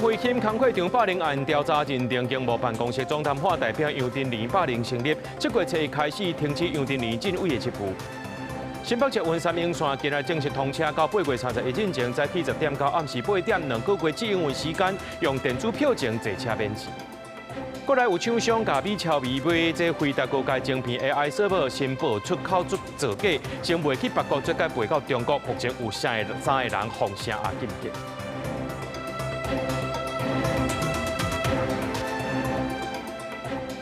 顏慧欣工課場霸凌案調查認定經貿辦公室總談判代表楊振寧霸凌成立，這月初開始停止楊振寧政委的職務。新北捷運三鶯線今日正式通車，到8月31日前，早起10點到暗時8點，2個月試營運時間，用電子票證坐車免錢。國內有廠商共美超微買這輝達高階晶片 AI 設備申報出口做造假，先賣去別國，再改賣到中國。目前有三個人予聲押禁見。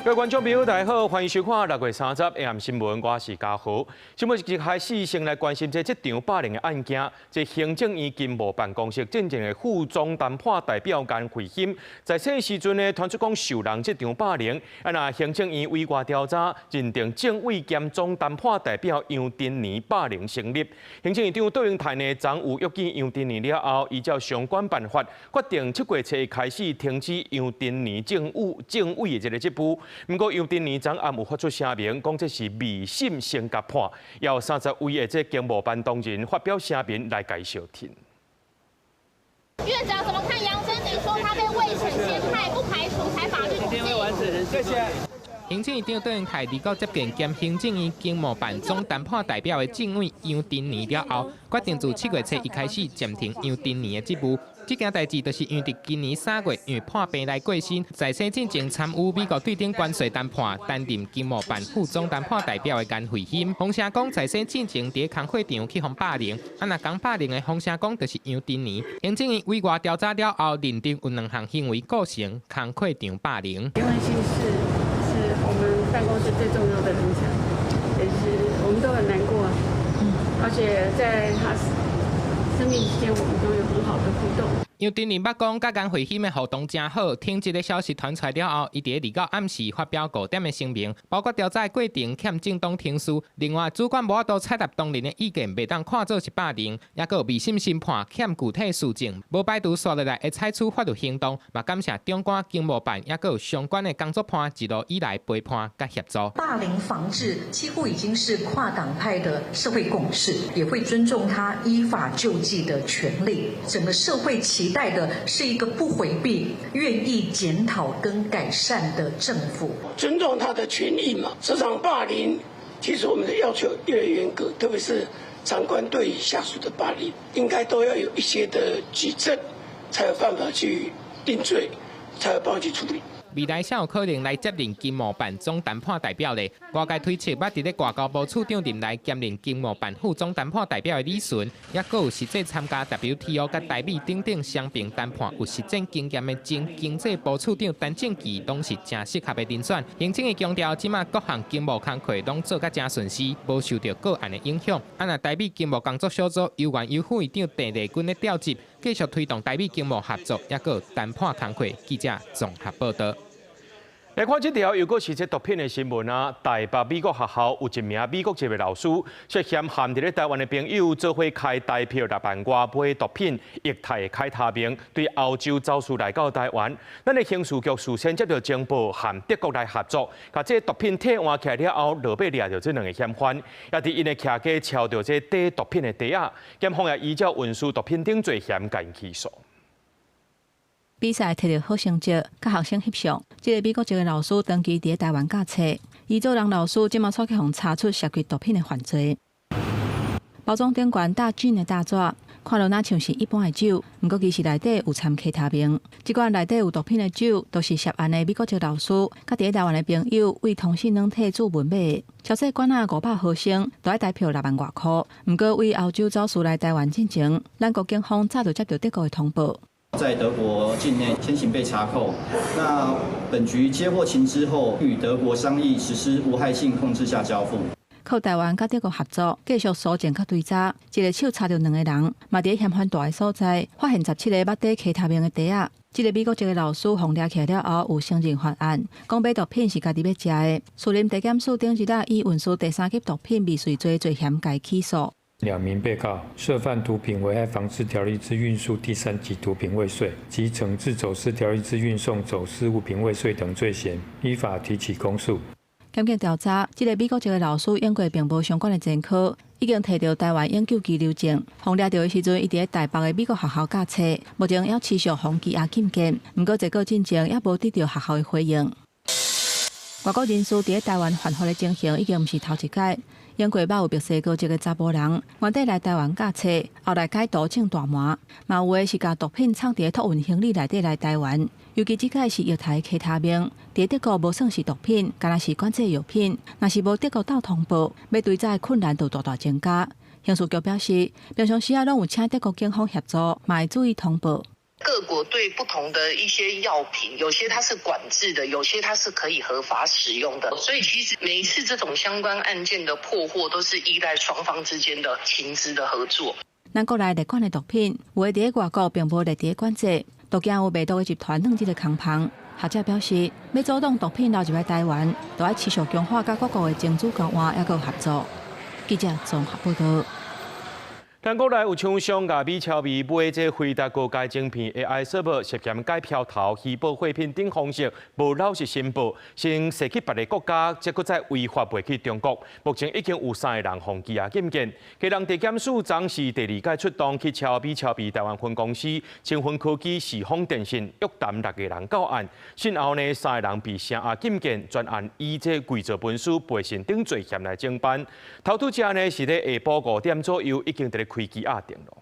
各位觀眾朋友，大家好，歡迎收看6月30 AM 新聞，我是嘉豪。新聞一開始先來關心這職場霸凌的案件。這行政院經貿辦公室進前的副總談判代表顏慧欣，在這時陣呢，傳出講受人職場霸凌，啊若行政院委外調查，認定政委兼總談判代表楊振寧霸凌成立。行政院長卓榮泰呢，昨有約見楊振寧了後，依照相關辦法，決定7月初開始停止楊振寧政務政委的這個職務。毋過楊振寧昨暗有發出聲明，講這是未審先共判，有30位的這經貿辦同仁發表聲明來共相挺。院長怎麼看楊振寧說他被未審先判，不排除採法律途徑？謝謝。行政院長卓榮泰二九接見兼行政院經貿辦總談判代表的政委楊振寧了後，決定自7月初一開始暫停楊振寧的職務。這件代誌就是因為佇今年3月因為破病來過身，在選進前參與美國對等關稅談判，擔任經貿辦副總談判代表的顏慧欣，風聲講在選進前佇工課場去予霸凌，啊若講霸凌的風聲講就是楊振寧。行政院委外調查了後，認定有兩項行為構成工課場霸凌。顏慧欣是我們辦公室最重要的人才，也是我們都很難過，而且在他生病期間，我們都有很好的互動。楊振寧捌講，佮顏慧欣的互動誠好。停職的消息傳出來了後，伊佇咧29暗時發表五點的聲明，包括調查的過程欠正當程序，另外主管無法度採納同仁的意見，袂當看做是霸凌，抑閣有未審先判，欠具體事證，無排除紲落來會採取法律行動。嘛感謝長官經貿辦，抑閣有相關的工作伴一路以來陪伴佮協助。霸凌防治幾乎已經是跨黨派的社會共識，也會尊重他依法救濟的權利。整個社會期待的是一個不迴避、願意檢討跟改善的政府，尊重他的權利嘛。職場霸凌，其實我們的要求越來越嚴格，特別是長官對下屬的霸凌，應該都要有一些的舉證，才有辦法去定罪，才有辦法去處理。未來誰有可能來接任經貿辦總談判代表咧？外界推測，捌佇咧外交部處長任內兼任經貿辦副總談判代表的李淳，抑閣有實際參加 WTO 佮台美等等雙邊談判有實戰經驗的前經濟部處長陳正祺，攏是誠適合的人選。行政院強調，這馬各項經貿工課攏做甲誠順遂，無受著個案的影響。啊，若台美經貿工作小組由原由副院長鄭麗君咧調集，繼續推動台美經貿合作，抑閣有談判工課。記者綜合報道。來看這條，又閣是這毒品的新聞啊！台北美國學校有一名美國籍的老師，涉嫌和佇咧台灣的朋友做伙開台票6萬外買毒品，液態開他命，對歐洲走私來到台灣。咱的刑事局事先接到情報，和德國來合作，共這毒品替換起來了後，落尾掠著這兩个嫌犯，也佇𪜶的徛家抄著這袋毒品的袋仔，檢方也依照運輸毒品等罪嫌共起訴。比賽摕著好成績，佮學生翕相。這个美國籍的老師長期佇台灣教冊，伊做人老師，這馬煞去予查出涉及毒品的犯罪。包裝頂懸打 gin 的大紙，看落若像是一般的酒，毋過其實內底有摻 K 他命。這款內底有毒品的酒，都是涉案的美國籍老師，佮佇台灣的朋友為通訊軟體注文買的。超細罐仔500毫升，都愛台票6萬外箍。毋過為歐洲走私來台灣進前，咱國警方早就接到德國的通報。在德國境內先行被查扣。那本局接獲情資後，與德國商議實施無害性控制下交付。靠台灣佮德國合作，繼續搜證佮追查，一个手查著兩个人，嘛佇嫌犯蹛的所在，發現17個捌底 K 他命的袋仔。這个美國籍的老師予掠起來了後，有承認犯案，講買毒品是家己欲食的。士林地檢署頂日仔以運輸第三級毒品未遂罪罪嫌共起訴。兩名被告涉犯毒品危害防治條例之運輸第三級毒品未遂及懲治走私條例之運送走私物品未遂等罪嫌，依法提起公訴。檢警調查，這个美國籍的老師英國並無相關的前科，已經提著臺灣永久居留證。予掠著的時陣，伊佇咧台北的美國學校教冊，目前猶持續予羈押禁見。毋過這個進前猶無得著學校的回應。外國人士佇咧臺灣犯法的情形已經毋是頭一擺。英國捌有墨西哥籍的查埔人，原底來臺灣教冊，後來改毒種大麻，嘛有的是共毒品藏佇咧託運行李內底來臺灣。尤其這擺是液態 K 他命，佇德國無算是毒品，敢若是管制藥品。若是無德國鬥通報，欲追查的困難就大大增加。刑事局表示，平常時仔攏有請德國警方協助，嘛會注意通報。各國對不同的一些藥品，有些它是管制的，有些它是可以合法使用的。所以其實每一次這種相關案件的破獲，都是依賴雙方之間的情資的合作。咱國內列管的毒品，有的佇咧外國並無列佇咧管制，都驚有賣毒的集團轉這个空房。學者表示，欲阻擋毒品流入來臺灣，就愛持續強化佮各國的情資交換，猶閣合作。記者綜合報道。咱國內有廠商共美超微買這輝達高階晶片 AI 設備，涉嫌改標頭、虛報貨品等方式，無老實申報，先踅去別个國家，才閣再違法賣去中國。目前已經有三个人予羈押禁見。基隆地檢署昨是第二屆出動去抄美超微臺灣分公司、清分科技、時豐電信，約談六個人到案。訊後呢，三个人被聲押禁見，全案依這偽造文書、背信等罪嫌來偵辦。頭拄才呢是咧下晡5點左右，已經佇咧開羈押庭囉。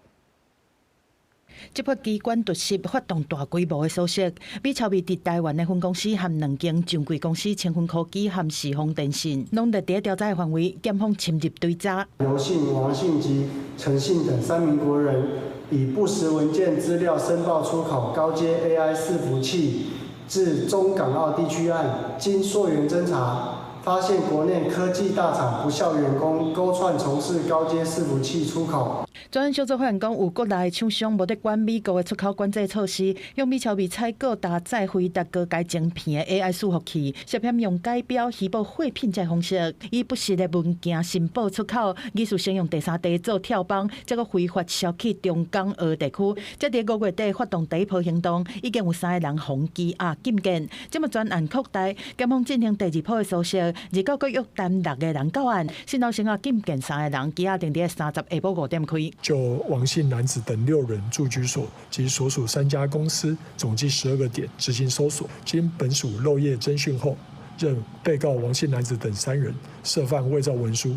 執法機關突襲發動大規模的搜索，美超微佇臺灣的分公司和兩間上櫃公司清分科技和時豐電信，攏佇咧調查的範圍，檢方深入追查。劉姓、王姓及陳姓等三名國人，以不實文件資料申報出口高階 AI 伺服器至中港澳地區案，經溯源偵查，發現國內科技大廠不肖員工勾串從事高階伺服器出口。專案小組發現講，有國內廠商無咧管美國的出口管制措施，用美超微採購搭載輝達高階晶片的 AI 伺服器，涉嫌用改標虛報貨品這方式，以不實的文件申報出口，疑似先用第三地做跳幫，才閣非法銷去中港澳地區。才佇5月底發動第一波行動，已經有三个人予羈押禁見。這麼專案擴大，檢方進行第二波的搜索。29閣約談六个人到案，訊後聲押禁見三个人，羈押定佇30下晡5點開。就王姓男子等六人住居所及所屬三家公司，總計12個點執行搜索。經本署漏夜偵訊後，認被告王姓男子等三人涉犯偽造文書、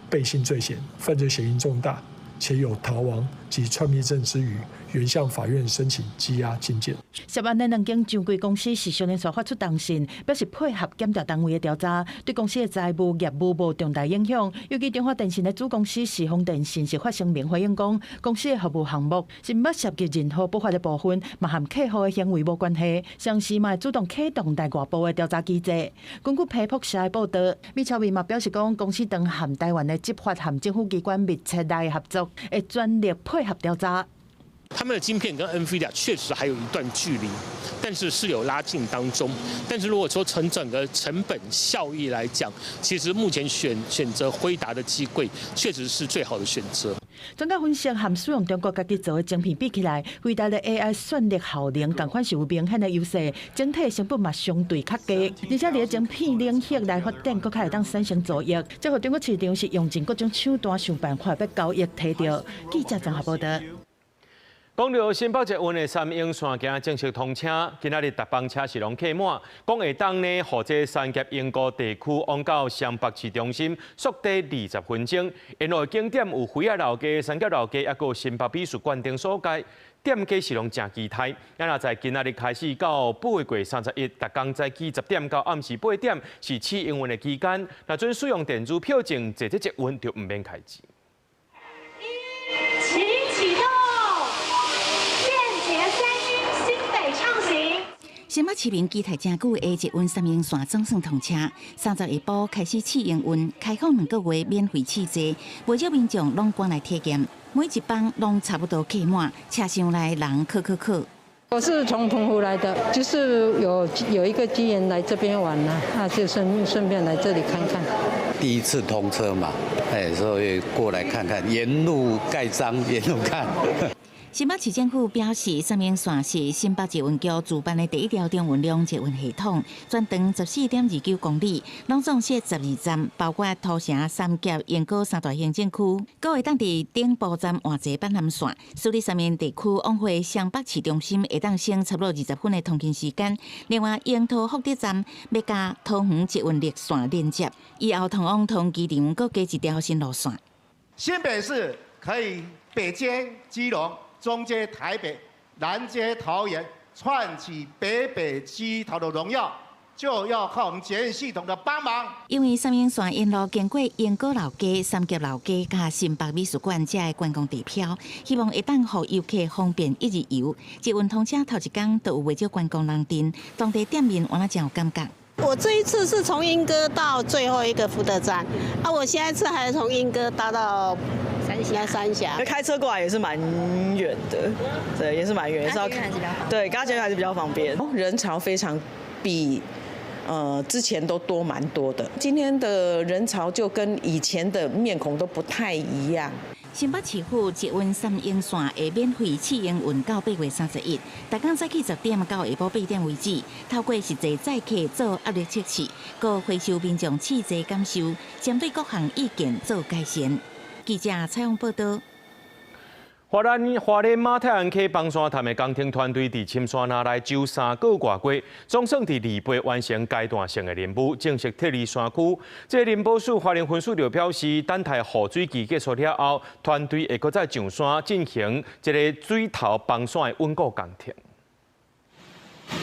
背信罪嫌，犯罪嫌疑重大，且有逃亡及竄匿證之虞，原向法院申請羈押禁見。涉案的兩間上櫃公司是相連紲發出通訊，表示配合檢調單位的調查，對公司的財務業務無重大影響。尤其中華電信的子公司時豐電信是發聲明回應講，公司的服務項目是毋捌涉及任何不法的部分，嘛和客戶的行為無關係。同時嘛會主動啟動內外部的調查機制。根據彭博社的報導，美超微嘛表示講，公司當和臺灣的執法和政府機關密切來合作，會全力配合調查。他們的晶片跟 NVIDIA 確實還有一段距離，但是是有拉近當中。但是如果說從整個成本效益來講，其實目前選擇輝達的機櫃確實是最好的選擇。專家分析，和使用中國家己做的晶片比起來，輝達的 AI 算力效能仝款是有明顯的優勢，整體成本嘛相對較低，而且佇晶片領域來發展，閣較會當產生造益。這予中國市場是用盡各種手段想辦法欲交易提著。記者綜合報導。講著新北捷運的三鶯線今正式通車，今仔日逐班車是攏客滿，講會當呢，予這三峽鶯歌地區往到雙北市中心，速遞20分鐘。沿路的景點有妃仔老街、三峽老街，猶閣新北美術館等所在，店家是攏誠期待。啊若在今仔日開始到8月31，逐工早起10點到暗時8點是試營運的期間，若準使用電子票證坐這捷運就毋免開錢。請啟動。便捷三鶯新北暢行。新北市民期待誠久的捷運三鶯線總算通車，30下晡開始試營運，開放2個月免費試坐，袂少民眾攏趕來體驗，每一班攏差不多客滿，車廂內人洘洘洘。我是從澎湖來的，就是有一個機緣來這邊玩啦，那就順便來這裡看看。第一次通車嘛，哎，所以過來看看，沿路蓋章，沿路看。新北市政府表示，三鶯線是新北捷運局主辦的第一條中運量捷運系統，全長14.29公里，攏總設12站，包括土城、三峽、鶯歌三大行政區。閣會當佇頂部站換坐板南線，使得三鶯地區往回雙北市中心會當省差不多20分的通勤時間。另外，鶯桃福德站欲佮桃園捷運綠線連接，以後通往桃園機場閣加一條新路線。新北市可以北接基隆，中接台北，南接桃園，串起北北基桃的榮耀，就要靠我們捷運系統的幫忙。因為三鶯線沿路經過鶯歌老街、三峽老街佮新北美術館這的觀光地標，希望會當予遊客方便一日遊。捷運通車頭一工就有袂少觀光人陣，當地店面原來真有感覺。我這一次是從鶯歌到最後一個福德站，啊，我下一次還是從鶯歌搭到三峽。三峽。開車過來也是蠻遠的，對，也是蠻遠，是要對，搭捷運還是比較方便。人潮非常比之前都多蠻多的，今天的人潮就跟以前的面孔都不太一樣。新北市府捷運三鶯線會免費試營運到8月31，逐工早起10點到下晡8點為止，透過實際載客做壓力測試，閣回收民眾試坐感受，針對各項意見做改善。記者採訪報道。花蓮馬太鞍溪崩山潭的工程團隊佇深山內周3個外月，總算佇28完成階段性的任務，正式撤離山區。這個林保署花蓮分署就表示，等待雨水期結束了後，團隊會閣再上山進行這个水頭崩山的穩固工程。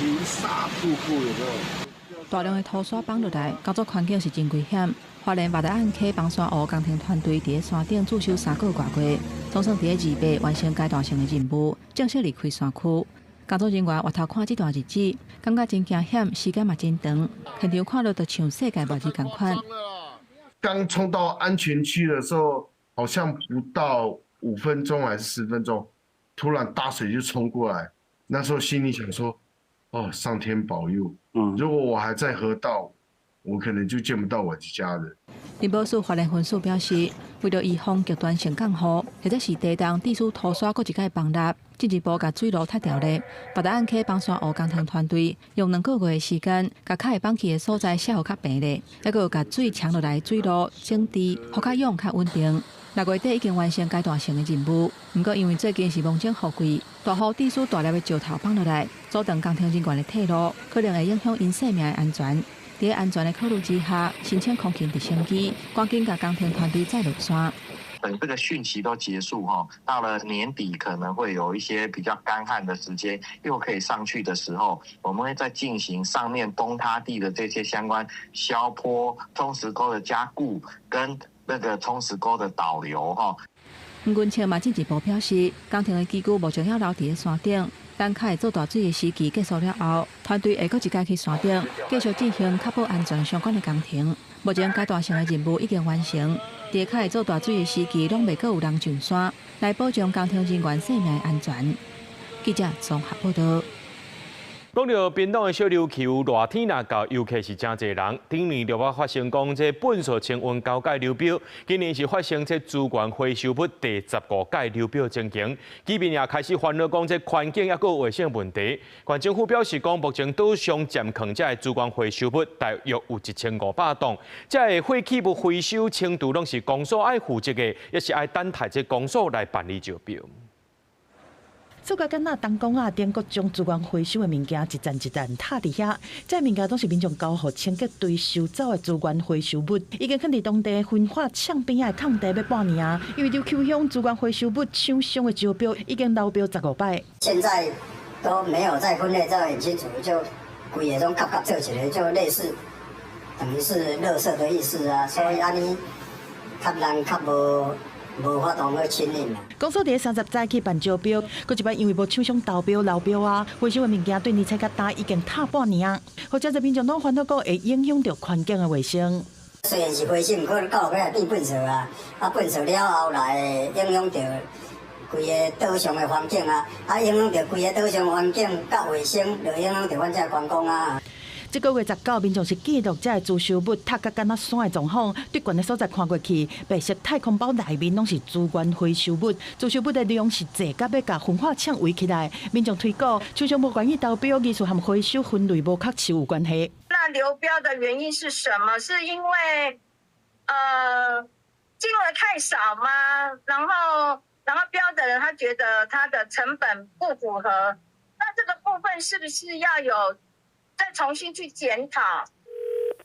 流沙瀑布有沒有？大量的土沙崩落來，工作環境是真危險。花蓮馬太鞍溪崩山湖工程團隊佇山頂駐守3個外月，總算佇28完成階段性的任務，正式離開山區。工作人員回頭看這段日子，感覺真驚險，時間嘛真長，現場看著就像世界末日仝款。剛衝到安全區的時候，好像不到5分鐘還是10分鐘，突然大水就衝過來。那時候心裡想說：哦，上天保佑！如果我還在河道，我可能就見不到我的家人。林保署花蓮分署表示，為著預防極端性降雨，或者是地動致使土沙閣一擺崩落，進一步共水路拆掉咧。馬太鞍溪崩山湖工程團隊用2個月的時間，共較會崩去的所在卸予較平咧，猶閣有共水沖落來水路整治，予較勇較穩定。6月底已經完成階段性的任務，毋過因為最近是蒙種雨季，大雨致使大粒的石頭崩落來，阻斷工程人員的退路，可能會影響𪜶性命的安全。佇安全的考慮之下，申請空勤直升機，趕緊共工程團隊載落山。等這個汛期都結束哈，到了年底可能會有一些比較乾旱的時間，又可以上去的時候，我們會再進行上面崩塌地的這些相關削坡、沖蝕溝的加固跟那個沖蝕溝的導流哈。黃軍清嘛進一步表示，工程的機具目前猶留佇咧山頂，等較會做大水的時期結束了後，團隊會閣一擺去山頂，繼續進行確保安全相關的工程。目前階段性的任務已經完成，佇較會做大水的時期，攏袂閣有人上山，來保障工程人員性命的安全。記者綜合報道。講著屏東的小琉球，熱天若到，遊客是誠濟人。頂年就捌發生講這糞埽清運交界流標，今年是發生這資源回收物第15屆流標情形，居民也開始煩惱講這環境猶閣有衛生問題。縣政府表示講，目前島上暫囥這个資源回收物大約有1500棟，這个廢棄物回收清除攏是公所愛負責的，也是愛等待這公所來辦理招標。做甲敢若東宮仔頂各種資源回收的物件一層一層疊佇遐，這物件攏是民眾交予清潔隊收走的資源回收物，已經囥佇當地焚化廠邊仔的空地欲半年啊。因為琉球鄉資源回收物廠商的招標已經流標15擺。現在都沒有在分類，這很清楚，就規个攏夾夾做起來，就類似等於是垃圾的意思啊，所以按呢較難較無。無法度去清理。公所佇30早去辦招標，閣一擺因為無廠商投標流標啊，回收的物件對年菜較大，已經疊半年啊，予遮濟民眾攏煩惱講會影響著環境的衛生。雖然是回收，毋過到尾也變糞埽啊，啊糞埽了後來會影響著規个島上的環境啊，啊影響著規个島上環境佮衛生，就影響著阮這觀光啊。這个月19，民眾是記錄這个贮收物塌甲敢若山的狀況，對懸的所在看過去，白色太空包內面攏是資源回收物，贮收物的量是濟甲欲共焚化廠圍起來。民眾推估，廠商無願意投標，技術和回收分類無確實有關係。那流標的原因是什麼？是因為金額太少嗎？然後標的人他覺得他的成本不符合，那這個部分是不是要有再重新去檢討？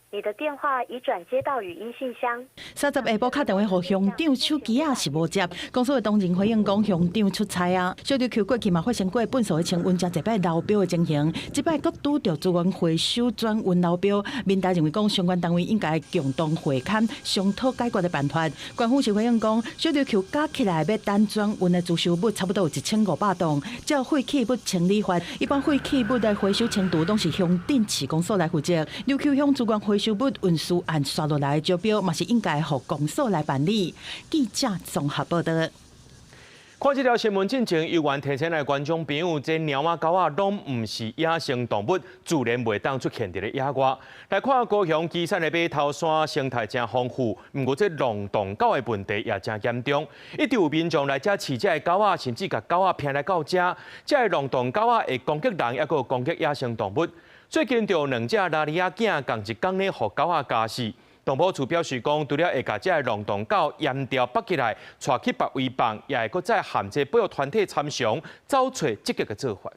你的電話已轉接到語音信箱。30下晡敲電話予鄉長，手機仔是無接。公所的同仁回應講，鄉長出差啊。小琉球過去嘛發生過糞埽的清運，誠濟擺流標的情形，這擺閣拄著資源回收轉運流標。民代認為講，相關單位應該共同會勘商討解決的辦法。官方是回應講，小琉球加起來欲等轉運的贮收物差不多有1500噸，照廢棄物清理法，一般廢棄物的回收清除攏是鄉鎮市公所來負責。琉球鄉資源回收物運輸案刷落來的招標，嘛是應該予公所來辦理。記者綜合報道。看這條新聞進前，猶原提醒來觀眾朋友，這貓仔狗仔攏毋是野生動物，自然袂當出現佇咧野外。來看高雄旗山的馬頭山生態誠豐富，毋過這浪蕩狗的問題也誠嚴重。一直有民眾來遮飼這个狗仔，甚至共狗仔騙來到遮，這个浪蕩狗仔會攻擊人，抑閣攻擊野生動物。最近就有兩隻鯪鯉仔囝仝一工咧，予狗仔咬死。動保處表示講，除了會共這个浪蕩狗閹牢縛起來，帶去別位放，也會閣再和這保育團體參詳，走揣積極的做法。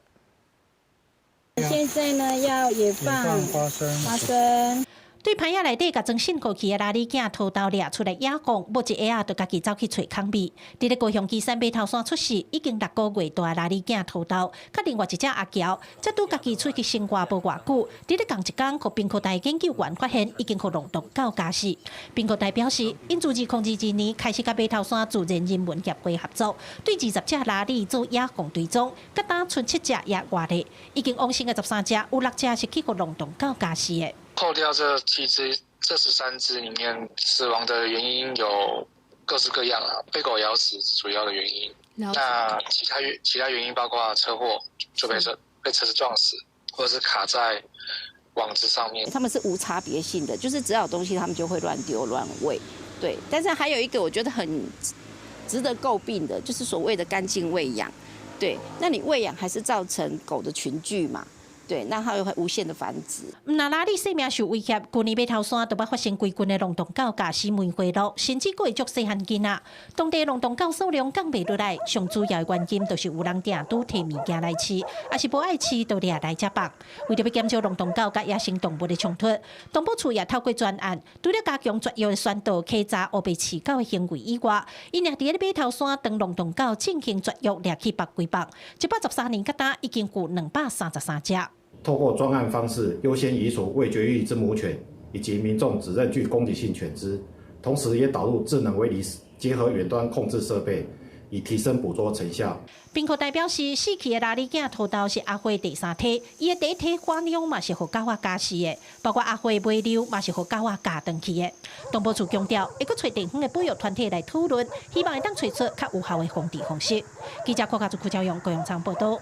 現在呢，要野放花生。花生。對棚仔內底共裝信過去的鯪鯉囝掏兜掠出來野放，無一下仔就家己走去揣空味。佇咧高雄旗山馬頭山出世，已經6個月大的鯪鯉囝掏兜，佮另外一隻阿嬌，才拄家己出去生活無偌久，佇咧仝一工，予屏科大研究員發現已經予浪蕩狗咬死。屏科大表示，𪜶自2022年開始佮馬頭山自然人文協會合作，對20隻鯪鯉做野放追蹤，佮今賰七隻也活咧，已經往生的13隻，有6隻是去予浪蕩狗咬死的。扣掉這7隻，這13隻裡面死亡的原因有各式各樣啊，被狗咬死主要的原因。那其他原因包括車禍，就被車子撞死，或者是卡在網子上面。他們是無差別性的，就是只要有東西，他們就會亂丟亂餵。對，但是還有一個我覺得很值得詬病的，就是所謂的乾淨餵養。對，那你餵養還是造成狗的群聚嘛？對，那它又會無限的繁殖。毋但鯪鯉性命受威脅，舊年馬頭山就捌發生規群的浪蕩狗咬死梅花鹿，甚至閣會足細漢囡仔。當地浪蕩狗數量降袂落來，上主要的原因就是有人定拄提物件來飼，抑是無愛飼就掠來遮放。為著欲減少浪蕩狗佮野生動物的衝突，動保處也透過專案，除了加強絕育的宣導、稽查烏白飼狗的行為以外，𪜶也佇咧馬頭山當浪蕩狗進行絕育，掠去別歸放。113年到今已經有233隻。透過專案方式，優先移除未絕育之母犬，以及民眾指認具攻擊性犬隻，同時也導入智能圍籬，結合遠端控制設備，以提升捕捉成效。屏科大表示，死去的鯪鯉囝掏兜是阿花第三梯，伊的第一梯花妞嘛是予狗仔咬死的，包括阿花尾溜嘛是予狗仔咬斷去的。動保處強調，會閣揣地方的保育團體來討論，希望會當揣出較有效的防治方式。記者郭家竹、柯昭勇、高永昌報道。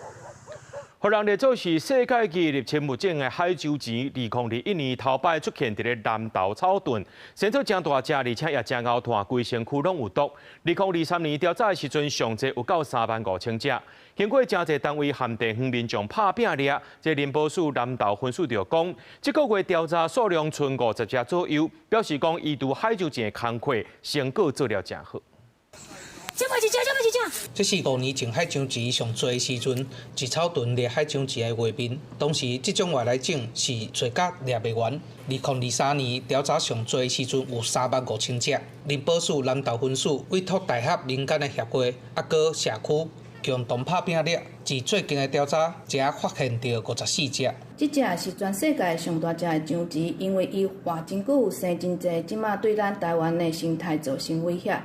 予人列做是世界級入侵物種的海鷲鱺，2021年頭擺出現佇咧南投草屯，生做誠大隻，而且也誠𠢕炭，規身軀攏有毒。2023年調查的時陣，上濟有到3萬5千隻。經過誠濟單位和地方民眾拍拚掠，這林保署南投分署就講，這個月調查數量賰50隻左右，表示講移除海鷲鱺的工課成果做了誠好。這麼一隻，這麼一隻。這是5年前海鷲鱺上濟的時陣，佇草屯掠海鷲鱺的畫面。當時這種外來種是濟甲掠袂完。2023年調查上濟的時陣有3萬5千隻。林保署南投分署委託大俠民間的協會，抑閣社區共同拍拚掠。佇最近的調查，才發現著54隻。這隻是全世界上大隻的章魚，因為伊活真久，生真濟，這馬對咱台灣的生態造成威脅。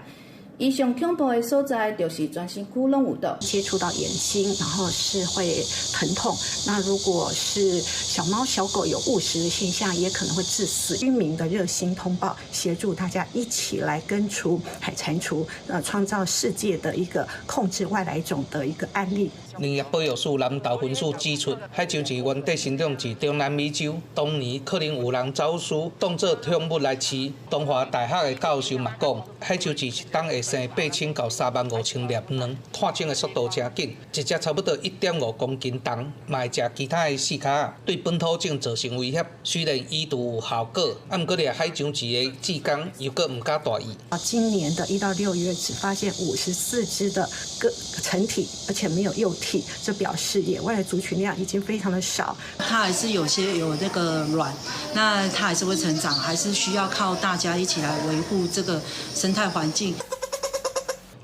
伊上恐怖的所在就是全身軀攏有毒，接觸到眼睛，然後是會疼痛。那如果是小貓小狗有誤食的現象，也可能會致死。居民的熱心通報，協助大家一起來根除海蟾蜍，創造世界的一個控制外來種的一個案例。农业保育署南投分署指出，海蛏子原底生长伫中南美洲，当年可能有人走私当做宠物来饲。东华大学的教授嘛讲，海蛏子一冬会生8000到35000粒卵，脱种的速度誠緊，一隻差不多1.5公斤重，嘛會食其他的四跤仔，對本土種造成威脅。雖然醫毒有效果，啊，毋過掠海蛏子的志工又閣毋敢大意。啊，今年的1到6月只發現54隻的個成體，而且沒有幼體，這表示野外的族群量已經非常的少。它還是有些有那個卵，那它還是會成長，還是需要靠大家一起來維護這個生態環境。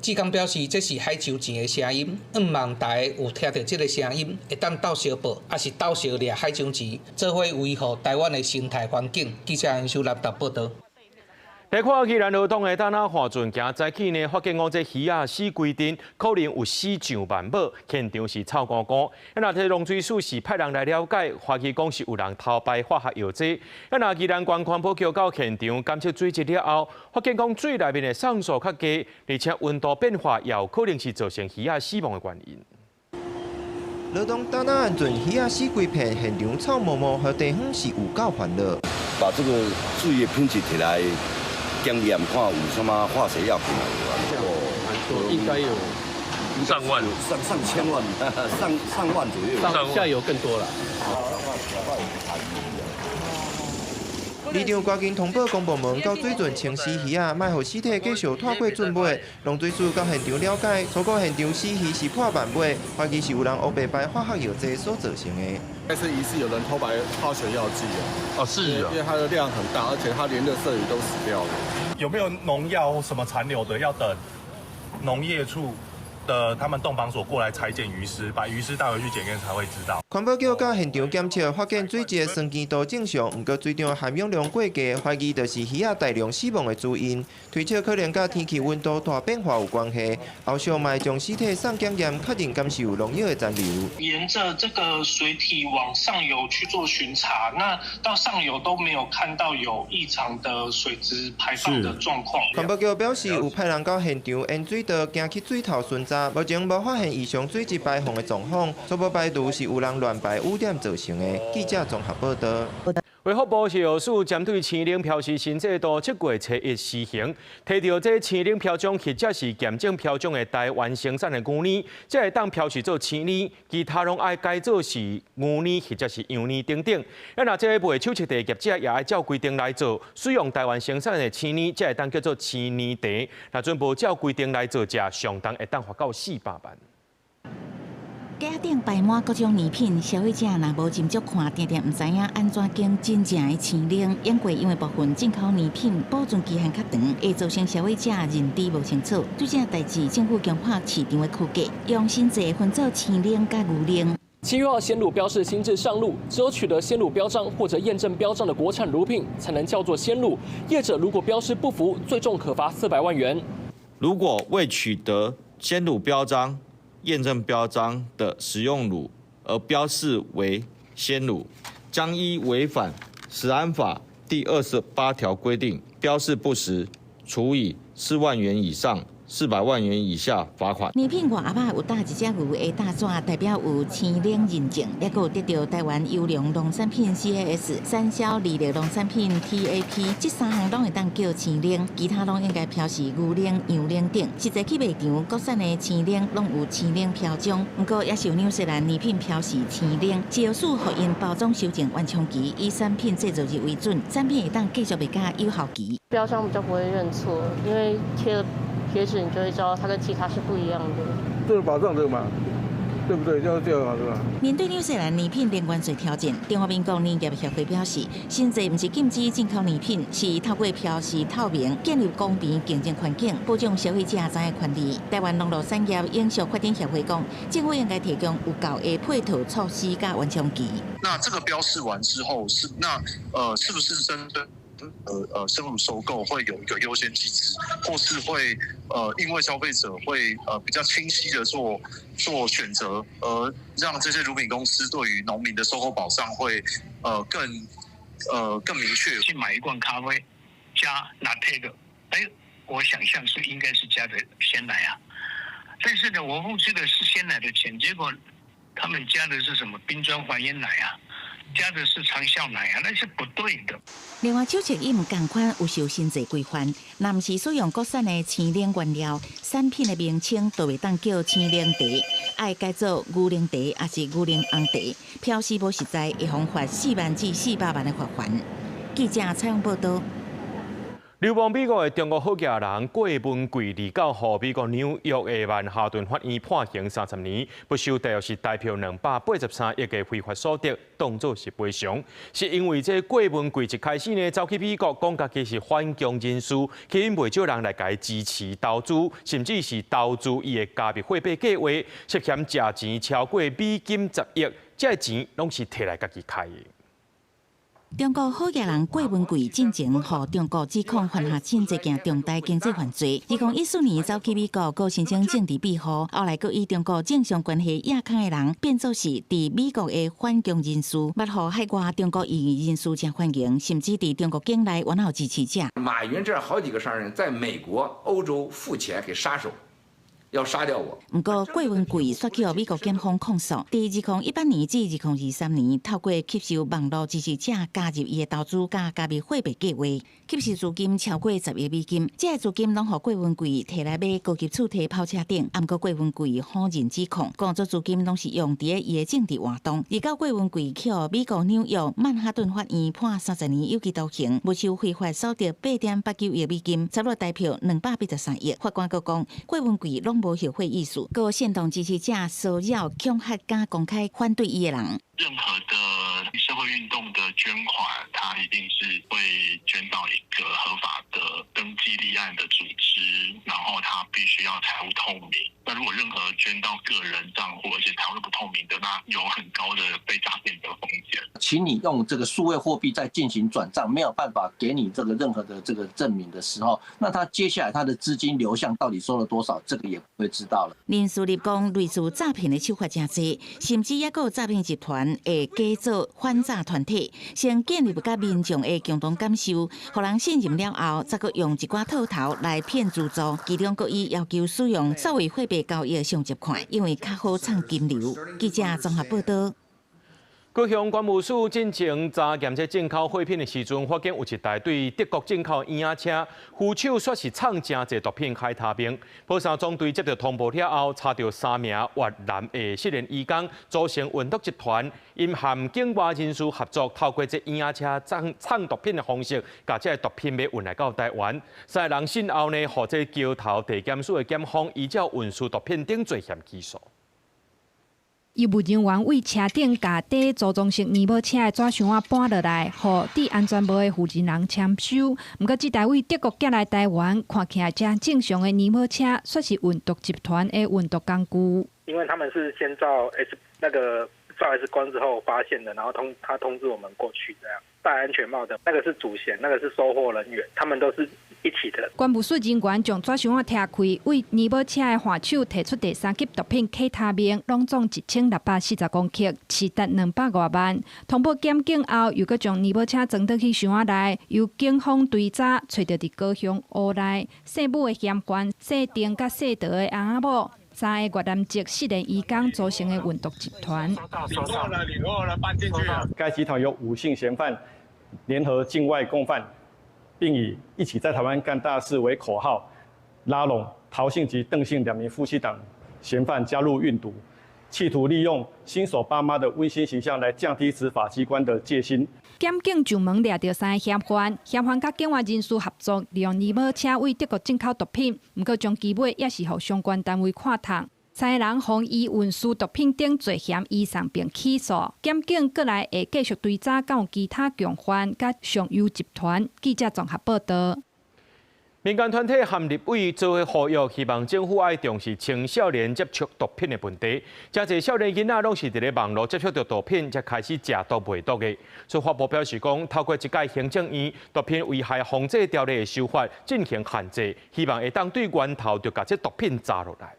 志工表示，這是海蛏錢的聲音，向望大家有聽著這个聲音，會當鬥相報，抑是鬥相掠海蛏錢，做伙維護台灣的生態環境。記者楊秀立報道。來看宜蘭羅東的丹那帆船，今早起呢，發現講這魚仔死規陣，可能有死上萬尾，現場是臭糊糊。啊，若這農水署是派人來了解，懷疑講是有人偷排化學藥劑。啊，若宜蘭縣環保局到現場檢測水質了後，發現講水內面的酸素較低，而且溫度變化也有可能是造成魚仔死亡的原因。羅東丹那岸船魚仔死規片，現場臭毛毛，和地方是有夠煩惱。把這個水的品質提來檢驗，看有啥物化學藥品哦，應該有上萬、上上千萬、上上萬左右，上下游更多了。里長趕緊通報公部門到水圳清洗魚仔，莫予屍體繼續拖過圳尾。農水署到現場了解，初步現場死魚是破萬尾，懷疑是有人烏白排化學藥劑所造成的。應該是疑似有人偷排化學藥劑啊！哦，是啊，因為它的量很大，而且它連垃圾魚都死掉了。有沒有農藥或什麼殘留的？要等農業處的他們動防所過來採檢魚屍，把魚屍帶回去檢驗才會知道。環保局到現場檢測，發現水質酸鹼度正常，毋過水中含氧量過低，懷疑就是魚仔大量死亡的主因。推測可能佮天氣溫度大變化有關係。後續嘛會將屍體送檢驗，確認敢是有農藥的殘留。沿著這個水體往上游去做巡查，那到上游都沒有看到有異常的水質排放的狀況。環保局表示，有派人到現場沿水道行去水頭巡查，目前無發現異常水質排放的狀況，初步排除是有人亂排污點造成的。記者綜合報道。衛福部食藥署針對青奶標示新制度，7月初一施行，提著這青奶標章或者是驗證標章的台灣生產的牛奶，才會當標示做青奶，其他攏愛改做是牛奶或者是羊奶等等。啊，若這賣手冊茶業者也愛照規定來做，使用台灣生產的青奶，才會當叫做青奶茶。若準無照規定來做者，上重會當罰到400萬。架頂擺滿各種奶品，消費者若無斟酌看，定定毋知影按怎揀真正的青奶。不過因為部分進口奶品保存期限較長，會造成消費者認知無清楚。對這代誌，政府強化市場的區隔，用新制分做青奶佮牛奶。7月2號，鮮乳標示新制上路，只有取得鮮乳標章或者驗證標章的國產乳品，才能叫做鮮乳。業者如果標示不符，最重可罰400萬元。如果未取得鮮乳標章、驗證標章的食用乳而標示為鮮乳，將依違反食安法第28條規定，標示不實，處以4萬元以上400萬元以下罰款。奶品外盒仔有貼一隻牛的大紙，代表有青奶認證，抑閣有得著台灣優良農產品 CAS、產銷履歷農產品 TAP，這三項攏會當叫青奶，其他攏應該標示牛奶、羊奶等。實際去賣場，國產的青奶攏有青奶標章，毋過也是有紐西蘭奶品標示青奶。食藥署予𪜶包裝修正緩衝期，以產品製造日為準，產品會當繼續賣到有效期。標章比較不會認錯，因為貼了貼紙，你就會知道它跟其他是不一樣的。這個保障的嘛，對不對？就這樣對吧？面對紐西蘭奶品零關稅挑戰，中華民國奶業協會表示，新制毋是禁止進口奶品，是透過標示透明，建立公平競爭環境，保障消費者知的權利。台灣農酪產業永續發展協會講，政府應該提供有夠的配套措施佮緩衝期。那這個標示完之後，是那是不是針對？生乳收購會有一個優先機制，或是會因為消費者會比較清晰的做選擇，而讓這些乳品公司對於農民的收購保障會更明確。去買一罐咖啡加拿鐵的，我想象是應該是加的鮮奶啊，但是呢，我付這個是鮮奶的錢，結果他們加的是什麼冰磚還原奶啊？加的是長效奶啊，那是不對的。另外，手冊伊毋仝款有受真濟規範，若毋是使用國產的青檸原料，產品的名稱就袂當叫青檸茶，愛改做牛奶茶，抑是牛奶紅茶，標示無實在，會予罰4萬至400萬的罰款。記者採訪報導。流亡美國的中國好額人郭文貴，29號美國紐約的曼哈頓法院判刑30年，不收大約是台票283億的非法所得，當作是賠償。是因為這郭文貴一開始呢，走去美國，講家己是反共人士，吸引袂少人來共伊支持投資，甚至是投資伊的加密貨幣計劃，涉嫌食錢超過美金10億，這个錢攏是提來家己開的。中國好額人郭文貴進前予中國指控犯下真濟件重大經濟犯罪。2014年走去美國，閣申請政治庇護，後來閣以中國政商關係亞康的人變做是佇美國的反共人士，捌予海外中國異議人士誠歡迎，甚至佇中國境內原有支持者。馬雲這好幾個商人在美國、歐洲付錢給殺手。要殺掉我。毋過郭文貴煞去予美國檢方控訴，佇2018年至2023年，透過吸收網路支持者加入伊的投資佮加密貨幣計劃，吸收資金超過10億美金。這个資金攏予郭文貴提來買高級厝提跑車等。毋過郭文貴否認指控，講這資金攏是用佇咧伊的政治活動。而到郭文貴去予美國紐約曼哈頓法院判30年有期徒刑，沒收非法所得8.89億美金，差不多台票283億。法官閣講，郭文貴攏無後悔意思，閣煽動支持者騷擾、恐嚇、佮公開反對伊的人。任何的社會運動的捐款，他一定是會捐到一個合法的登記立案的組織，然後他必須要財務透明。那如果任何捐到個人賬戶，而且財務不透明的，那有很高的被詐騙的風險。請你用這個數位貨幣在進行轉賬，沒有辦法給你這個任何的這個證明的時候，那他接下來他的資金流向到底收了多少，這個也不會知道了。林書立講，類似詐騙的手法誠濟，甚至猶閣有詐騙集團會假做反詐團體，先建立佮民眾的共同感受，予人信任了後，再閣用一寡套頭來騙資助。其中閣以要求使用數位貨幣交易上捷快，因為較好藏金流。記者綜合報導。高雄關務署進前查驗這進口貨品的時陣，發現有一台對德國進口嬰仔車，副手煞是藏誠濟毒品海他命。保三總隊接到通報了後，查著三名越南的失聯移工，組成運毒集團，𪜶和境外人士合作，透過這嬰仔車藏藏毒品的方式，共這个毒品欲運來到台灣。三个人訊後呢，予這橋頭地檢署的檢方依照運輸毒品等罪嫌起訴。醫務人員對車頂共底組裝式麵包車的紙箱仔搬落來，予戴安全帽的負責人簽收。毋過，這台對德國寄來台灣，看起來誠正常的麵包車，煞是運毒集團的運毒工具。因為他們是先照 X 那個照 X 光之後發現的，然後他通知我們過去，這樣戴安全帽的那個是主嫌，那個是收貨人員，他們都是一起的。關務署人員將紙箱仔拆開，對麵包車的換手提出第三級毒品 K 他命，攏總1640公克，市值200外萬。通報檢警後，又閣將麵包車裝倒去箱仔內，由警方追查，揣著佇高雄烏內姓武的嫌犯，姓丁佮姓陶的翁仔某。三个越南籍失聯移工組成的運毒集團。該集團由吳姓嫌犯聯合境外共犯，並以一起在台灣幹大事為口號，拉攏陶姓及鄧姓兩名夫妻檔嫌犯加入運毒，企圖利用新手爸媽的溫馨形象來降低執法機關的戒心。檢警上門掠著三个嫌犯，嫌犯佮境外人士合作，利用麵包車對德國進口毒品，毋過終其尾也是予相關單位看透。三个人予以運輸毒品等罪嫌移送並起訴。檢警閣來會繼續追查，敢有其他共犯佮上游集團。記者綜合報導。民間團體和立委做伙呼籲，希望政府愛重視青少年接觸毒品的問題。誠濟少年囡仔攏是佇咧網路接觸著毒品，才開始食毒賣毒的。司法部表示講，透過這屆行政院毒品危害防制條例的修法進行限制，希望會當對源頭就共這毒品查落來。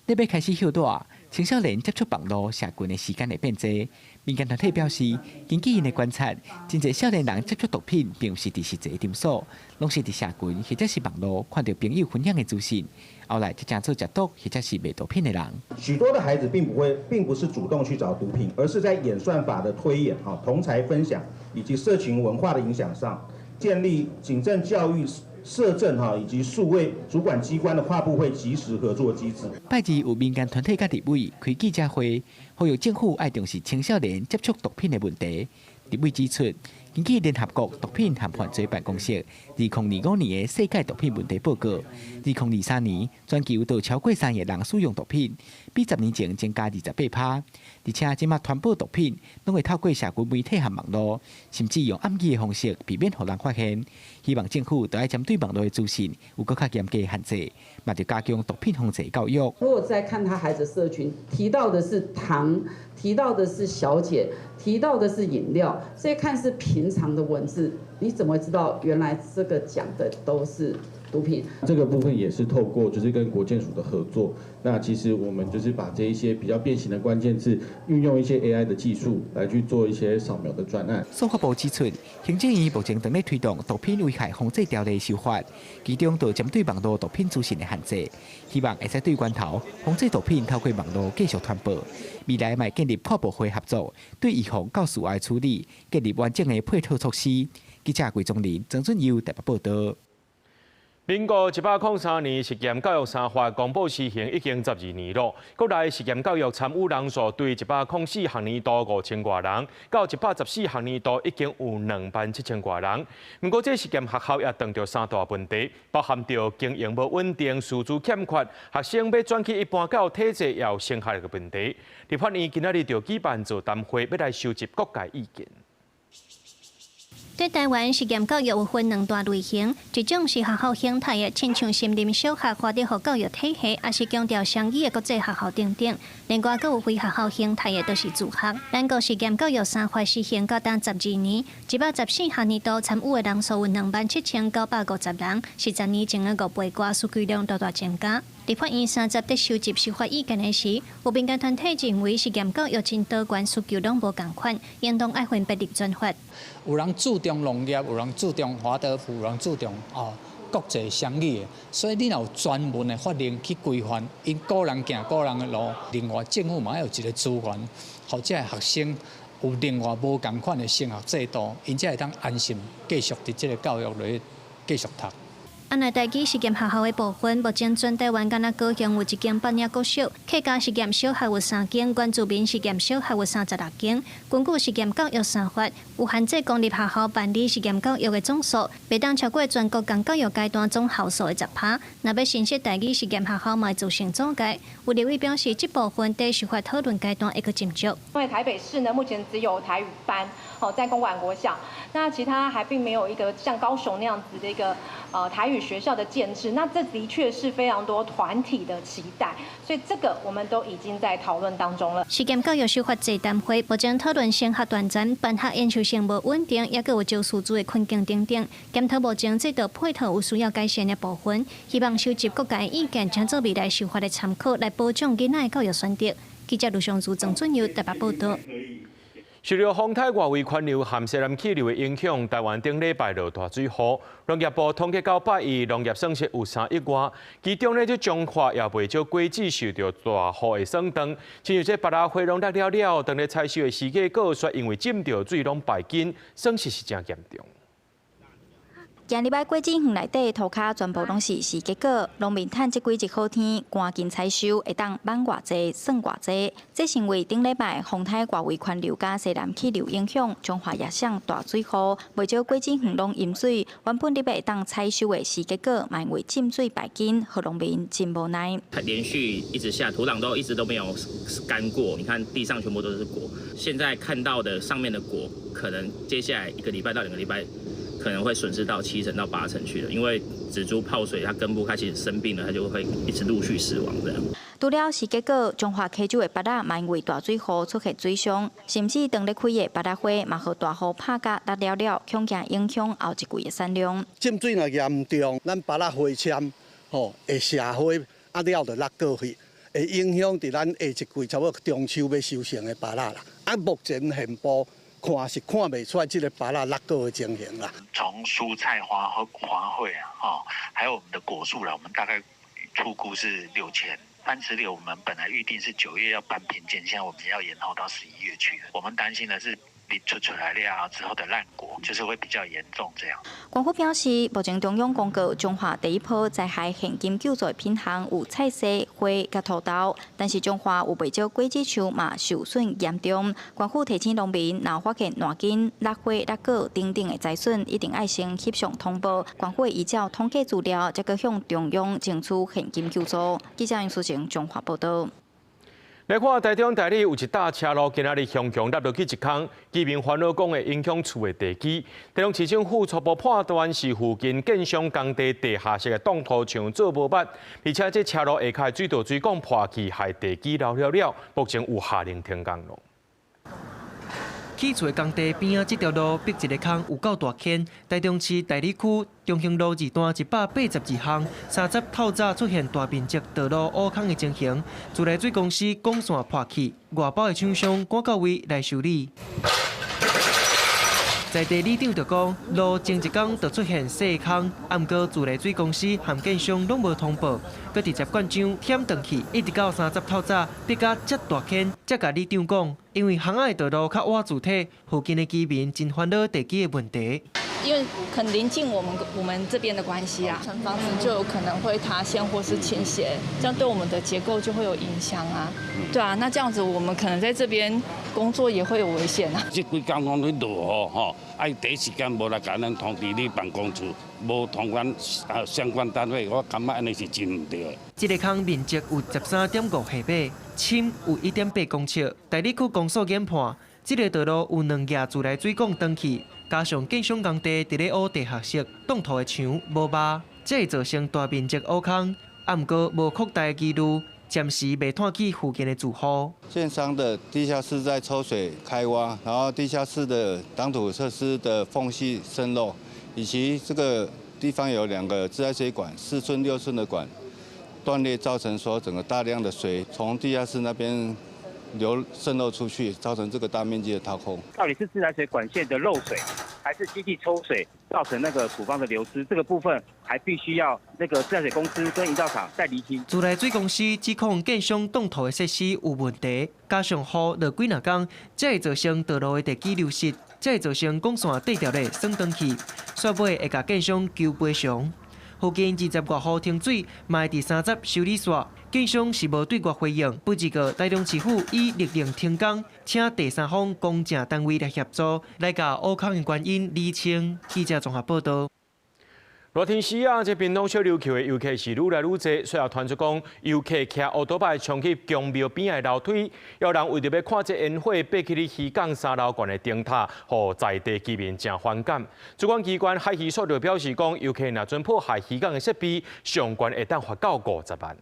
咧欲開始歇熱，青少年接觸網路社群的時間會變濟。民間團體表示，根據𪜶的觀察，真濟少年人接觸毒品，並毋是佇實際場所，攏是佇社群或者是網路看著朋友分享的資訊，後來才成做食毒或者是賣毒品的人。許多的孩子並不會，並不是主動去找毒品，而是在演算法的推演、同儕分享以及社群文化的影響上，建立警政教育、社政以及數位主管機關的跨部會即時合作機制。拜二有民間團體佮立委開記者會，呼籲政府愛重視青少年接觸毒品的問題。立委指出，根據聯合國毒品和犯罪辦公室2025年的世界毒品問題報告，2023年全球都超過3億人使用毒品，比10年前增加28%。而且這馬傳播毒品，攏會透過社群媒體和網路，甚至用暗語的方式，避免予人發現。希望政府著愛針對網路的資訊有閣較嚴格的限制，嘛著加強毒品防治教育。如果在看他孩子社群，提到的是糖，提到的是小姐，提到的是飲料，這些看似平常的文字，你怎麼會知道原來這個講的都是毒品？這個部分也是透過就是跟國健署的合作，那其實我們就是把這一些比較變形的關鍵字，運用一些 AI 的技術來去做一些掃描的專案。司法部指出，行政院目前正咧推動毒品危害防制條例修法，其中就針對網路毒品資訊的限制，希望會使對源頭防止毒品透過網路繼續傳播。未來嘛會建立跨部會合作，對預防到事後的處理，建立完整的配套措施。記者郭宗林、曾俊佑台北報道。民國103年實驗教育三法公布施行已經12年咯。國內實驗教育參與人數對104學年度5000外人，到114學年度已經有2萬7千外人。毋過，這實驗學校也遇著三大問題，包含著經營無穩定、師資欠缺、學生欲轉去一般教育體制也有升學的問題。立法院今仔日就舉辦座談會，欲來收集各界意見。佇台灣實驗教育有分兩大類型，一種是學校形態的，親像森林小學、華德福教育體系，抑是強調雙語的國際學校等等。另外，閣有非學校形態的，就是自學。咱國實驗教育三法實行到今12年，114學年度參與的人數有27,950人，是10年前的5倍外，數據量大大增加。立法院30佇收集修法意見的時，有民間團體認為實驗教育真多元，需求攏無仝款，應當愛分別立專法。有人注重農業，有人注重華德福，有人注重國際雙語的，所以你若有專門的法令去規範，𪜶各人行各人的路。另外，政府嘛愛有一個資源，予這个學生有另外無仝款的升學制度，𪜶才會當安心繼續佇這个教育內繼續讀。按來台語實驗學校的部分，目前全台灣干焦高雄有一間北嶺國小，客家實驗小學有三間，原住民實驗小學有36間。根據實驗教育三法，有限制公立學校辦理實驗教育的總數，袂當超過全國共教育階段總校數的10%。若欲新設台語實驗學校，嘛會造成阻礙。有立委表示，這部分佇修法討論階段會閣斟酌。因為台北市呢，目前只有台語班，哦，在公館國小，那其他還並沒有一個像高雄那樣子的一個台語學校的建制，那這的確是非常多團體的期待，所以這個我們都已經在討論當中了。實驗教育修法座談會目前討論升學斷層、辦學延續性無穩定，抑閣有招師資的困境等等，檢討目前制度配套有需要改善的部分，希望收集各界意見，當做未來修法的參考，來保障囡仔的教育選擇。記者盧尚如、曾俊佑台北報道。受著風颱外圍環流和西南氣流的影響，台灣頂禮拜落大水雨。農業部統計到拜一，農業損失有3億外，其中呢，這彰化也袂少果子受著大雨的損斷，親像這芭樂花攏落了了，當咧採收的時節過，卻因為浸著水攏敗根，損失是誠嚴重。今禮拜果子園內底塗跤全部攏是時結果，農民趁這幾日好天，趕緊採收，會當挽偌濟算偌濟。這是因為頂禮拜風颱外圍環流佮西南氣流影響，彰化也上大水雨，袂少果子園攏淹水。原本咧欲會當採收的時結果，嘛因為浸水敗根，予農民真無奈。它連續一直下，土壤都一直都沒有乾過。你看地上全部都是果，現在看到的上面的果，可能接下來一個禮拜到2個禮拜，可能會損失到7成到8成去了，因為植株泡水，它根部開始生病了，它就會一直陸續死亡這樣。除了時結果，彰化溪州的芭樂嘛因為大水雨出現水傷，甚至當咧開的芭樂花嘛予大雨拍甲落了了，恐驚影響後一季的產量。浸水若嚴重，咱芭樂花籤吼會謝花，啊了就落過去，會影響佇咱下一季差不多中秋欲收成的芭樂啦。啊，目前現步看是看袂出來這个芭樂落果的情形啦。從蔬菜花花卉啊，吼，還有我們的果樹啦，我們大概初估是6036，我們本來預定是9月要搬平建，現在我們要延後到11月去了。我們擔心的是，出出來了之後的爛果，就是會比較嚴重這樣。官府表示，目前中央公告彰化第一波災害現金救助品項有菜薽、花佮土豆，但是彰化有袂少果子樹嘛受損嚴重。官府提醒農民，若發現爛根、落花、落果等等的災損，一定愛先翕相通報。官府會依照統計資料，才閣向中央爭取現金救助。記者楊淑晴彰化報導。來看台中大里有一搭車路，今仔日雄雄落落去一空，居民煩惱講會影響厝的地基。台中市政府初步判斷是附近建商工地地下室的擋土牆做無密，而且這車路下跤水道水管破去，害地基流了了，目前有下令停工咯。起厝的工地邊仔這條路逼一个空有夠大坑，台中市大里區中興路二段182巷，30透早出現大面積道路挖空的情形，自來水公司管線破去，外包的廠商趕到位來修理。在地里長就講，路前一工就出現細空，啊，毋過自來水公司和建商攏無通報，閣直接灌漿忝斷去，一直到30透早逼甲遮大坑，才共里長講，因為巷仔的道路較倚主體，附近的居民真煩惱地基的問題。因為可能臨近我們這邊的關係啊，房子就有可能會塌陷或是傾斜，這樣對我們的結構就會有影響啊。對啊，那這樣子我們可能在這邊工作也會有危險啊。這幾工攏咧落雨吼，愛第一時間無來共咱通知你辦公處，無通阮啊相關單位，我感覺按呢是真毋對的。這个空面積有13.5平米，深有1.8公尺。大里區公所研判，這个道路有兩額自來水管斷去，加上建商工地佇咧挖地下室，擋土的牆無密，才會造成大面積挖空。啊，毋過無擴大疑慮，暫時袂拖去附近的住戶。建商的地下室在抽水開挖，然後地下室的擋土設施的縫隙滲漏，以及這個地方有兩個自來水管，4寸、6寸的管斷裂，造成說整個大量的水從地下室那邊流滲漏出去，造成這個大面積的掏空。到底是自來水管線的漏水，還是機器抽水造成那個土方的流失？這個部分還必須要那個自來水公司跟營造廠再釐清。自來水公司指控建商擋土的設施有問題，加上雨落幾若工，才會造成道路的地基流失，才會造成管線短條咧損斷去，煞尾會共建商求賠償。附近20外戶停水，嘛會佇30修理煞。建商是無對外回應，不過台中市府已勒令停工，請第三方公證單位來協助，來共挖空的原因釐清。記者綜合報導。熱天時啊，這屏東小琉球的遊客是愈來愈濟，隨後傳出講遊客騎烏多擺衝去宮廟邊的樓梯，有人為著欲看這煙火，爬去漁港三樓懸的燈塔，予在地居民誠反感。主管機關海漁所就表示講，遊客若準破壞漁港的設備，上懸會當罰到50萬。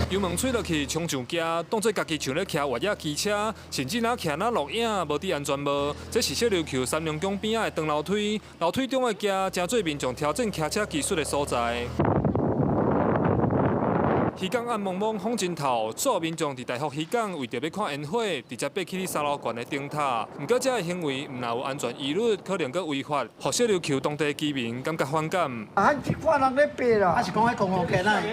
油門吹落去，衝上街，當作家己像咧騎越野機車，甚至若騎若錄影，無戴安全帽。這是小琉球三龍宮邊仔的長樓梯，樓梯中的街，誠濟民眾挑戰騎車技術的所在。漁港暗濛濛，風真透，所有民眾佇大福漁港為著欲看煙火，直接爬去三樓懸的燈塔。毋過，這个行為毋但有安全疑慮，可能閣違法，予小琉球當地居民感覺反感。啊，這款人咧爬啦，啊是講彼公路橋啦。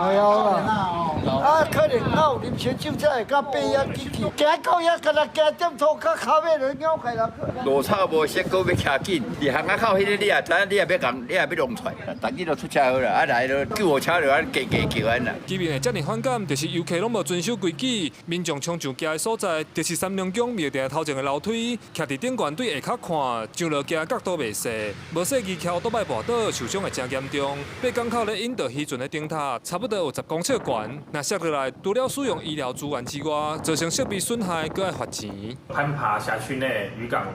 係啊，啊可能有啉燒酒才會敢爬遐起去，行到遐敢若行點塗跤，跤尾就扭開啦。路草無熟，閣欲騎緊，佇巷仔口彼个你也知影，你也欲共，你也欲弄出來，逐日都出車禍啦，啊來都救護車就按加加叫按啦。居民會遮爾反感，就是遊客攏無遵守規矩，民眾衝上街的所在，就是三龍宮廟埕頭前的樓梯，徛佇頂懸對下跤看，上落街角度袂細，無細意騎烏多擺跋倒，受傷會誠嚴重。爬港口咧引導漁船的燈塔，差不多有10公尺懸，若摔落來，除了使用醫療資源之外，造成設備損害，閣愛罰錢。攀爬轄區內漁港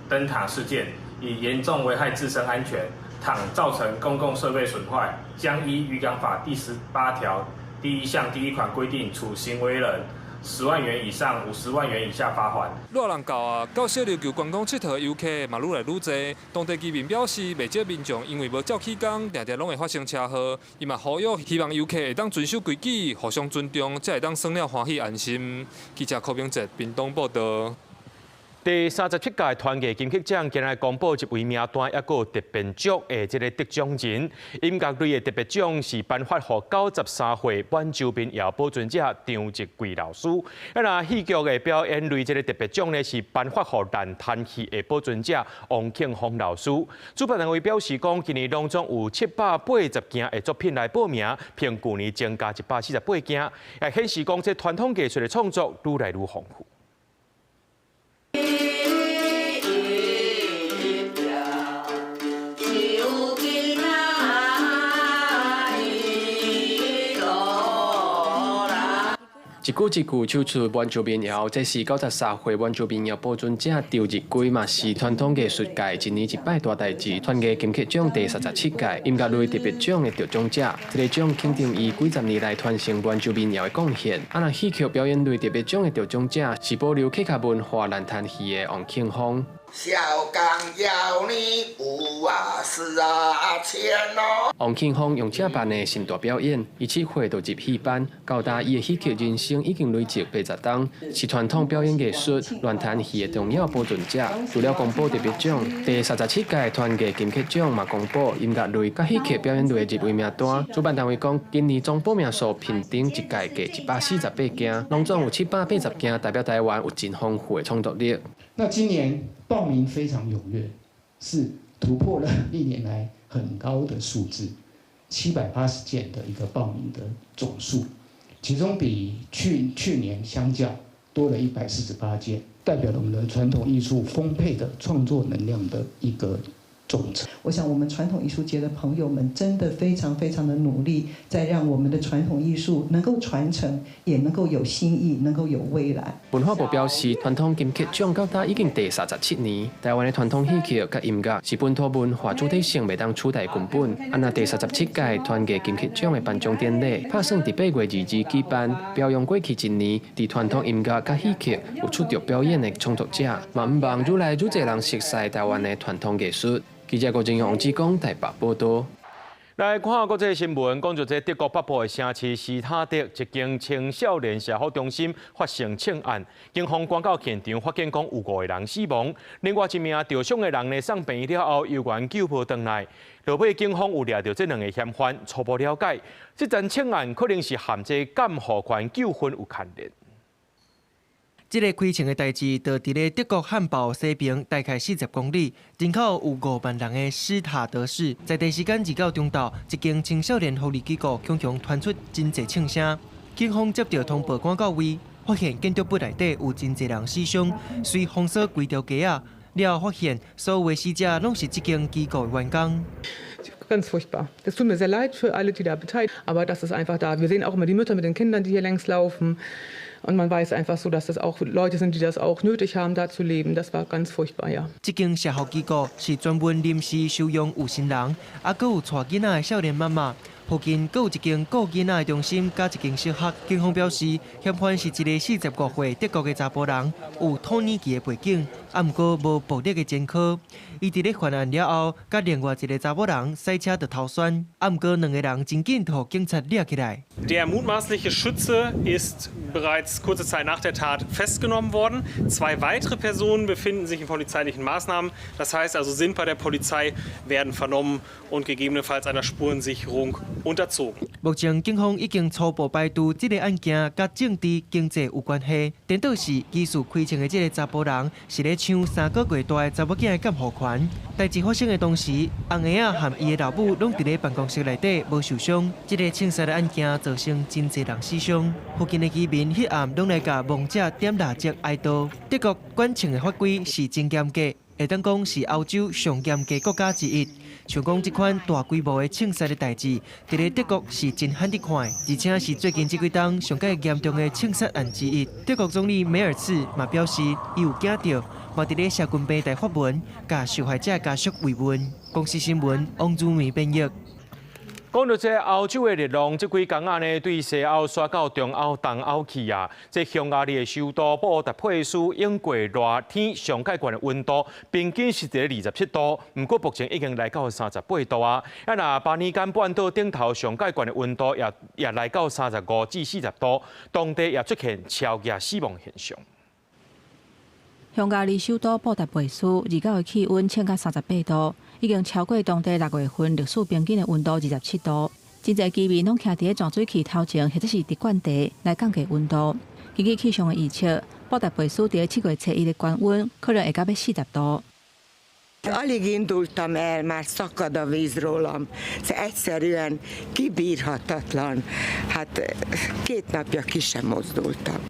燈塔事件，已嚴重危害自身安全，倘造成公共設備損壞，將依漁港法第18條第1項第1款規定，處行為人10萬元以上50萬元以下罰鍰。熱人到啊，到小琉球觀光𨑨迌的遊客嘛愈來愈濟。當地居民表示，袂少民眾因為無照起工，定定攏會發生車禍。伊嘛呼籲，希望遊客會當遵守規矩，互相尊重，才會當耍了歡喜安心。記者柯明哲屏東報道。第三十七屆團藝金曲獎今日公布入圍名單，抑閣有特別獎的這個得獎人。音樂類的特別獎是頒發予93歲滿洲民謠保存者張日貴老師。啊，若戲劇的表演類這個特別獎呢，是頒發予爛攤戲的保存者王慶峰老師。主辦單位表示講，今年攏總有780件的作品來報名，比舊年增加148件，也顯示講這傳統藝術的創作愈來愈豐富。一句一句唱出滿洲民謠，這是93歲滿洲民謠保存者張日貴，嘛是傳統藝術界一年一擺大代誌，團藝金曲獎第三十七屆音樂類特別獎的得獎者。這個獎肯定伊幾十年來傳承滿洲民謠的貢獻。啊，若戲曲表演類特別獎的得獎者是保留客家文化爛攤戲的王慶峰。小剛要你有啊是啊錢哦。王慶峰用這班的身段表演，伊7歲就入戲班，到今伊的戲曲人生已經累積80冬，是傳統表演藝術爛攤戲的重要保存者。除了公布特別獎，第三十七屆團藝金曲獎嘛公布音樂類佮戲曲表演類的入圍名單。主辦單位講，今年總報名數平均一屆計148件，攏總有780件，代表台灣有真豐富的創作力。那今年報名非常踴躍，是突破了歷年來很高的數字，780件的一個報名的總數，其中比去去年相較多了148件，代表了我們的傳統藝術豐沛的創作能量的一個總成。我想我們傳統藝術界的朋友們真的非常非常的努力，在讓我們的傳統藝術能夠傳承，也能夠有新意，能夠有未來。文化部表示，傳統金曲獎到今已經第三十七年。台灣的傳統戲曲佮音樂是本土文化主體性袂當取代根本。啊，若第三十七屆團藝金曲獎的頒獎典禮，拍算佇8月22舉辦，表揚過去一年佇傳統音樂佮戲曲有出眾表演的創作者，嘛毋望愈來愈濟人熟悉台灣的傳統藝術。記者郭正雄、王志剛台北報道。來看國際新聞，講著這德國北部的城市斯塔德一間青少年社福中心發生槍案，警方趕到現場發現講有五個人死亡，另外一名受傷的人呢送病院了後猶原救無轉來。落尾警方有掠著這兩个嫌犯，初步了解，這樁槍案可能是和這監護權糾紛有牽連。這个開槍的代誌，就佇咧德國漢堡西邊大概40公里，人口有5萬人的斯塔德市，在地時間29中晝，一間青少年福利機構強強傳出真濟槍聲，警方接到通報趕到位，發現建築物內底有真濟人死傷，隨封鎖規條街仔，了後發現所有的死者攏是這間機構的員工。 Ganz furchtbar. Das tut mir sehr leid für alle, die da beteiligt sind, aber das ist einfach da. Wir sehen auch immer die Mütter mit den Kindern, die hier längs laufen. Und man weiß einfach so, dass das auch Leute sind, die das auch nötig haben, da zu leben. Das war ganz furchtbar, ja. 這間社福機構是專門臨時收容有心人，抑閣有帶囡仔的少年媽媽。附近閣有一間顧囡仔的中心，佮一間小學。警方表示，嫌犯是一个45歲德國的查埔人，有土耳其的背景，啊，毋過無暴力的前科。伊佇咧犯案了後，佮另外一个查某人駛車就逃竄，啊，毋過兩个人真緊就予警察掠起來。 Der mutmaßliche Schütze ist bereits kurze Zeit nach der Tat festgenommen worden. Zwei weitere Personen befinden sich in polizeilichen Maßnahmen. Das heißt also, sind bei der Polizei, werden vernommen und gegebenenfalls einer Spurensicherung unterzogen. 目前警方已經初步排除這个案件佮政治經濟有關係。顛倒是疑似開槍的這个查埔人是咧搶3個月大的查某囝的監護權。代誌發生的當時，翁兒仔和伊的老母攏佇咧辦公室內底無受傷。這个槍殺的案件造成真濟人死傷，附近的居民彼暗攏來共亡者點蠟燭哀悼。德國管槍的法規是真嚴格，會當講是歐洲上嚴格國家之一。像講這款大規模的槍殺的代誌，佇咧德國是真罕得看的，而且是最近這幾冬上蓋嚴重的槍殺案之一。德國總理梅爾茨嘛表示，伊有驚著，嘛佇咧社群平台發文，共受害者家屬慰問。公視新聞王如梅編譯。講到這歐洲的熱浪，這幾工仔呢，對西歐徙到中歐、東歐去啊。這匈牙利的首都布達佩斯，永過熱天上蓋懸的溫度平均是佇27度，毋過目前已經來到38度啊。啊，若巴爾幹半島頂頭上蓋懸的溫度也來到35至40度，當地也出現超額死亡現象。匈牙利首都布達佩斯29的氣溫衝到38度，已經超過當地6月份歷史平均的溫度27度。真濟居民攏徛佇咧淨水器頭前，或者是佇罐地來降低溫度。根據氣象的預測，布達佩斯佇咧7月初一的高溫可能會到欲40度。 Alig indultam el, már szakad a víz rólam. Ez egyszerűen kibírhatatlan. Hát két napja ki sem mozdultam.